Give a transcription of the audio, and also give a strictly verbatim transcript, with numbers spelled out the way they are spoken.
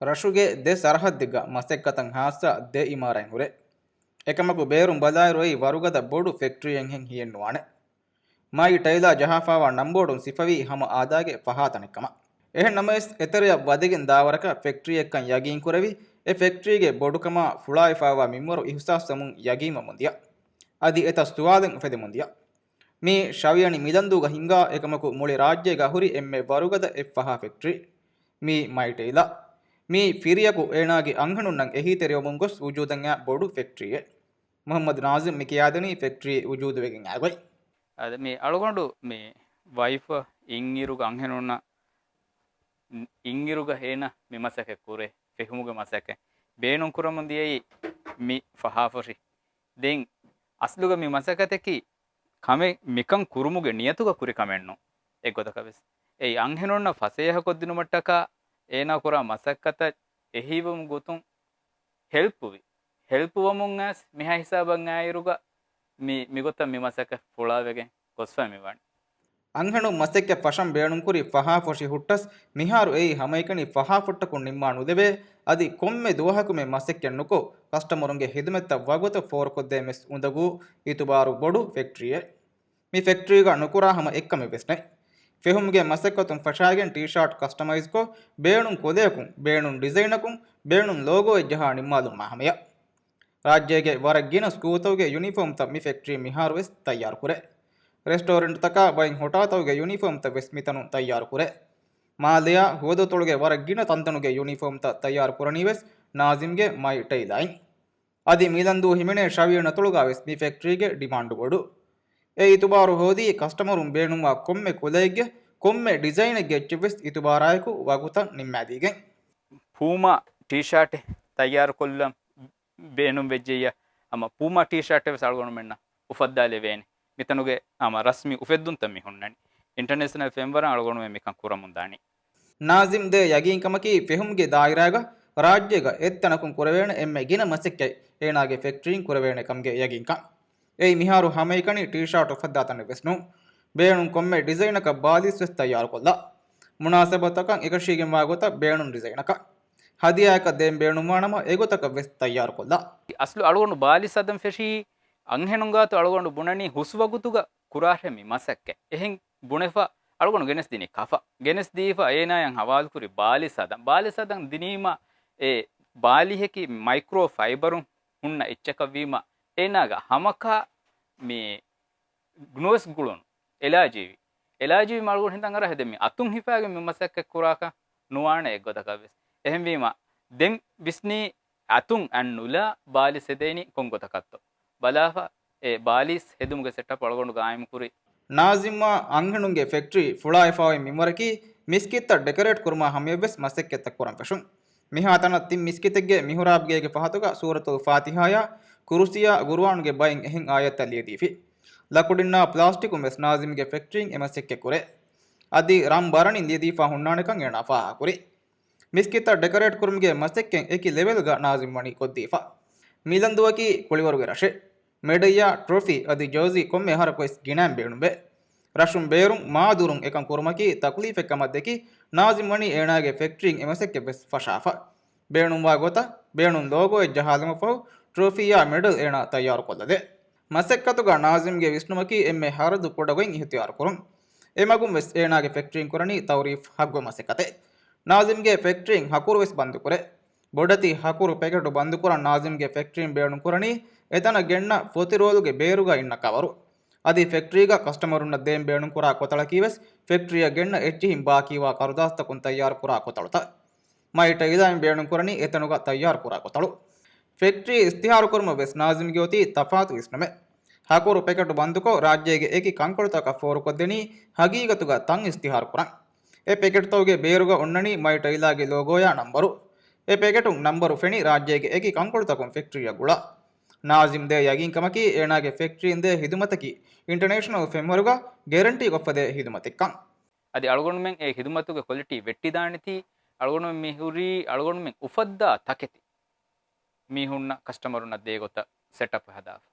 ރަށުގެ ދެ ސަރަހައްދެއްގަ މަސައްކަތަށް ހާއްސަ ދެ އިމާރާތް ހުރޭ. އެކަމަކު ބޭރުން ބަލާއިރު އެއީ ވަރުގަދަ ބޮޑު ފެކްޓްރީއެއްހެން ހިއެއްނުވާނެ. މާއި ޓައިލާ ޖަހާފާވާ ނަންބޯޑުން ސިފަވީ ހަމަ އާދާގެ ފަހާތަނެއްކަމަށް. އެހެން ނަމަވެސް، އެތެރެއަށް ވަދެގެން ދާވަރަކަށް ފެކްޓްރީއެއްކަން ޔަގީންކުރެވި، އެ ފެކްޓްރީގެ ބޮޑުކަމާ ފުޅާވެފާވާ މިންވަރު އިހުސާސްވަމުން ޔަގީންވަމުންދިޔަ. އަދި އެތައް ސުވާލެއް އުފެދެމުންދިޔަ. މީ ޝަވިޔަނި މިލަންދޫގަ ހިނގާ، އެކަމަކު މުޅި ރާއްޖޭގަ ހުރި އެންމެ ވަރުގަދަ އެއްފަހާ ފެކްޓްރީ. މީ މާއި ޓައިލާ. މީ ފިރިޔަކު އޭނާގެ އަންހެނުންނަށް އެހީތެރިވަމުން ގޮސް ވުޖޫދަށް އާ ބޮޑު ފެކްޓްރީއެއް. މުހައްމަދު ނާޒިމް މި ކިޔާދެނީ ފެކްޓްރީ ވުޖޫދުވެގެން އާ ގޮތް. އަދި މި އަޅުގަނޑު މި ވައިފަށް އިންއިރުގަ އަންހެނުންނަށް، އިންއިރުގަ އޭނަ މި މަސައްކަތް ކުރޭ ފެހުމުގެ މަސައްކަތް ބޭނުން ކުރަމުން ދިޔައީ މި ފަހާފޮށި. ދެން އަސްލުގަ މި މަސައްކަތަކީ ކަމެއް މިކަން ކުރުމުގެ ނިޔަތުގަ ކުރި ކަމެއްނޫން. އެއްގޮތަކަށް ވެސް އެއީ އަންހެނުންނަށް ފަސޭހަކޮށްދިނުމަށްޓަކާ އޭނާ ކުރާ މަސައްކަތަށް އެހީވުމުގެ ގޮތުން ހެލްޕުވި. ހެލްޕުވަމުން އައިސް މިހާ ހިސާބަށް އާއިރުގަ މި، މިގޮތަށް މި މަސައްކަތް ފުޅާވެގެން ގޮސްފަ މިވަނީ. އަންހެނުން މަސައްކަތް ފަށަން ބޭނުންކުރި ފަހާފޮށި ހުއްޓަސް މިހާރު އެއީ ހަމައެކަނި ފަހާފޮށްޓަކުން ނިންމާ ނުދެވޭ، އަދި ކޮންމެ ދުވަހަކު މި މަސައްކަތް ނުކޮށް، ކަސްޓަމަރުންގެ ހިދުމަތްތައް ވަގުތު ފޯރުކޮށްދޭން ވެސް އުނދަގޫ އިތުބާރު ބޮޑު ފެކްޓްރީއެއް. މި ފެކްޓްރީގަ ނުކުރާ ހަމަ އެއްކަމެއް ވެސް ނެތް. ފެހުމުގެ މަސައްކަތުން ފަށާގެން ޓީޝާޓް ކަސްޓަމައިޒްކޮށް، ބޭނުން ކުލަޔަކުން، ބޭނުން ޑިޒައިނަކުން، ބޭނުން ލޯގޯއެއް ޖަހާ ނިންމާލުމާ ހަމަޔަށް. ރާއްޖޭގެ ވަރަށް ގިނަ ސްކޫލްތަކުގެ ޔުނީފޯމްތައް މި ފެކްޓްރީން މިހާރު ވެސް ތައްޔާރު ކުރޭ. ރެސްޓޯރެންޓްތަކާ ވައިން ހޮޓާތަކުގެ ޔުނީފޯމްތައް ވެސް މިތަނުން ތައްޔާރު ކުރޭ. މާލެއާ ހުވަދުއަތޮޅުގެ ވަރަށް ގިނަ ތަންތަނުގެ ޔުނީފޯމްތައް ތައްޔާރު ކުރަނީ ވެސް ނާޒިމްގެ މާއި ޓައިލާއިން. އަދި މިލަންދޫ ހިމެނޭ ޝަވިޔަނި އަތޮޅުގަ ވެސް މި ފެކްޓްރީގެ ޑިމާންޑު ބޮޑު. އެ އިތުބާރު ހޯދީ ކަސްޓަމަރުން ބޭނުންވާ ކޮންމެ ކުލައެއްގެ، ކޮންމެ ޑިޒައިނެއްގެ އެއްޗެއް ވެސް އިތުބާރާއެކު ވަގުތަށް ނިންމާދީގެން. ޕޫމާ ޓީޝާޓެއް ތައްޔާރުކޮށްލަން ބޭނުން ވެއްޖެއްޔާ، ހަމަ ޕޫމާ ޓީޝާޓެއް ވެސް އަޅުގަނޑުމެންނަށް އުފައްދާލެވޭނެ. މިތަނުގެ ހަމަ ރަސްމީ އުފެއްދުންތައް މި ހުންނަނީ. އިންޓަރނޭޝަނަލް ފެންވަރަށް އަޅުގަނޑުމެން މިކަން ކުރަމުން ދާނީ. ނާޒިމް ދޭ ޔަގީންކަމަކީ، ފެހުމުގެ ދާއިރާގަ ރާއްޖޭގަ އެއްތަނަކުން ކުރެވޭނެ އެންމެ ގިނަ މަސައްކަތް އޭނާގެ ފެކްޓްރީން ކުރެވޭނެ ކަމުގެ ޔަގީންކަން. އެއީ މިހާރު ހަމައެކަނި ޓީޝާޓް އުފައްދާ ތަނެއް ވެސް ނޫން. ބޭނުން ކޮންމެ ޑިޒައިނަކަށް ބާލީސް ވެސް ތައްޔާރުކޮށްލާ. މުނާސަބަތަކަށް އެކަށީގެންވާ ގޮތަށް ބޭނުން ޑިޒައިނަކަށް. ހަދިޔާއަކަށް ދޭން ބޭނުންވާނަމަ އެގޮތަކަށް ވެސް ތައްޔާރުކޮށްލާ. އަސްލު އަޅުގަނޑު ބާލީސް ހަދަން ފެށީ އަންހެނުން ގާތު އަޅުގަނޑު ބުނަނީ ހުސް ވަގުތުގަ ކުރާށޭ މި މަސައްކަތް. އެހެން ބުނެފަ އަޅުގަނޑު ގެނެސްދިނީ ކަފަ. ގެނެސްދީފަ އޭނާޔަށް ހަވާލުކުރި ބާލީސް ހަދަން. ބާލީސް ހަދަން ދިނީމަ އެ ބާލީހަކީ މައިކްރޯ ފައިބަރުން ހުންނަ އެއްޗަކަށްވީމަ އޭނާގަ ހަމަކާ މި ގުނުވެސް ގުޅުނު އެލާޖީވި. އެލާޖީވި މަޅުގުން ހިނދަން އަރާ ހެދެ މި އަތުން ހިފާގެން މި މަސައްކަތް ކުރާކަށް ނުވާނެ އެއްގޮތަކަށް ވެސް. އެހެންވީމަ ދެން ވިސްނީ އަތުން އަތް ނުލާ ބާލީސް ހެދޭނީ ކޮން ގޮތަކަށްތޯ ބަލާފަ އެ ބާލީސް ހެދުމުގެ ސެޓަޕް އަޅުގަނޑު ގާއިމުކުރި. ނާޒިމްއާ އަންހެނުންގެ ފެކްޓްރީ ފުޅާވެފާވި މިންވަރަކީ މިސްކިތްތައް ޑެކަރޭޓް ކުރުމާ ހަމަޔަށްވެސް މަސައްކަތްތައް ކުރަން ފެށުން. މިހާތަނަށް ތިން މިސްކިތެއްގެ މިހުރާބްގޭގެ ފަހަތުގަ ސޫރަތުލް ފާތިހާޔާ، ކުރުސީއާ، ގުރުއާނުގެ ބައިން އެހެން އާޔަތްތައް ލިޔެދީފި. ލަކުޑިންނާ ޕްލާސްޓިކުން ވެސް ނާޒިމްގެ ފެކްޓްރީން އެ މަސައްކަތް ކުރޭ. އަދި ރަން ބަރަނިން ލިޔެދީފާ ހުންނާނެކަން އޭނާ ފާހަގަކުރި. މިސްކިތަށް ޑެކަރޭޓް ކުރުމުގެ މަސައްކަތް އެކި ލެވެލްގަ ނާޒިމް ވަނީ ކޮށްދީފަ. މިލަންދޫއަކީ ކުޅިވަރުގެ ރަށެއް. މެޑަލްއާ، ޓްރޮފީ އަދި ޖާޒީ ކޮންމެ އަހަރަކުވެސް ގިނައިން ބޭނުންވޭ. ރަށުން ބޭރުން މާ ދުރުން އެކަން ކުރުމަކީ ތަކުލީފެއް ކަމަށް ދެކި، ނާޒިމް ވަނީ އޭނާގެ ފެކްޓްރީން އެ މަސައްކަތް ވެސް ފަށާފަ. ބޭނުންވާ ގޮތަށް ބޭނުން ލޯގޯއެއް ޖަހާލުމަށްފަހު، ޓްރޮފީއާ މެޑަލް އޭނާ ތައްޔާރުކޮށްލަދޭ. މަސައްކަތުގަ ނާޒިމްގެ ވިސްނުމަކީ އެންމެ ހަރަދު ކުޑަ ގޮތް އިހުތިޔާރު ކުރުން. އެމަގުން ވެސް އޭނާގެ ފެކްޓްރީން ކުރަނީ ތައުރީފް ހައްގު މަސައްކަތެއް. ނާޒިމްގެ ފެކްޓްރީން ހަކުރު ވެސް ބަންދުކުރޭ. ބޮޑެތި ހަކުރު ޕެކެޓު ބަންދުކުރަން ނާޒިމްގެ ފެކްޓްރީން ބޭނުންކުރަނީ އެތަނަށް ގެންނަ ފޮތި ރޯލުގެ ބޭރުގަ އިންނަ ކަވަރު. އަދި ފެކްޓްރީގަ ކަސްޓަމަރުންނަށް ދޭން ބޭނުންކުރާ ކޮތަޅަކީ ވެސް ފެކްޓްރީއަށް ގެންނަ އެއްޗިހިން ބާކީވާ ކަރުދާސްތަކުން ތައްޔާރުކުރާ ކޮތަޅުތައް. މާއި ޓައިލާއިން ބޭނުންކުރަނީ އެތަނުގަ ތައްޔާރުކުރާ ކޮތަޅު. ފެކްޓްރީ އިސްތިހާރުކުރުމަށް ވެސް ނާޒިމްގެ އޮތީ ތަފާތު ވިސްނުމެއް. ހަކުރު ޕެކެޓު ބަންދުކޮށް، ރާއްޖޭގެ އެކި ކަންކޮޅުތަކަށް ފޯރުކޮށްދެނީ ހަގީގަތުގަ ތަން އިސްތިހާރުކުރަން. އެ ޕެކެޓްތަކުގެ ބޭރުގަ އޮންނަނީ މާއި ޓައިލާގެ ލޯގޯއާ ނަންބަރު. އެ ޕެކެޓުން ނަންބަރު ފެނި ރާއްޖޭގެ އެކި ކަންކޮޅުތަކުން ފެކްޓްރީއަށް ގުޅާ. ނާޒިމް ދޭ ޔަގީންކަމަކީ، އޭނާގެ ފެކްޓްރީން ދޭ ހިދުމަތަކީ އިންޓަރނޭޝަނަލް ފެންވަރުގަ ގެރެންޓީކޮށްފަދޭ ހިދުމަތެއްކަން. އަދި އަޅުގަނޑުމެން އެ ހިދުމަތުގެ ކޮލިޓީ ވެއްޓިދާނެތީ، އަޅުގަނޑުމެން މިހުރީ އަޅުގަނޑުމެން އުފައްދާ ތަކެތި މީހުންނަށް ކަސްޓަމަރުންނަށް ދޭ ގޮތަށް ސެޓަޕް ހަދާފަ.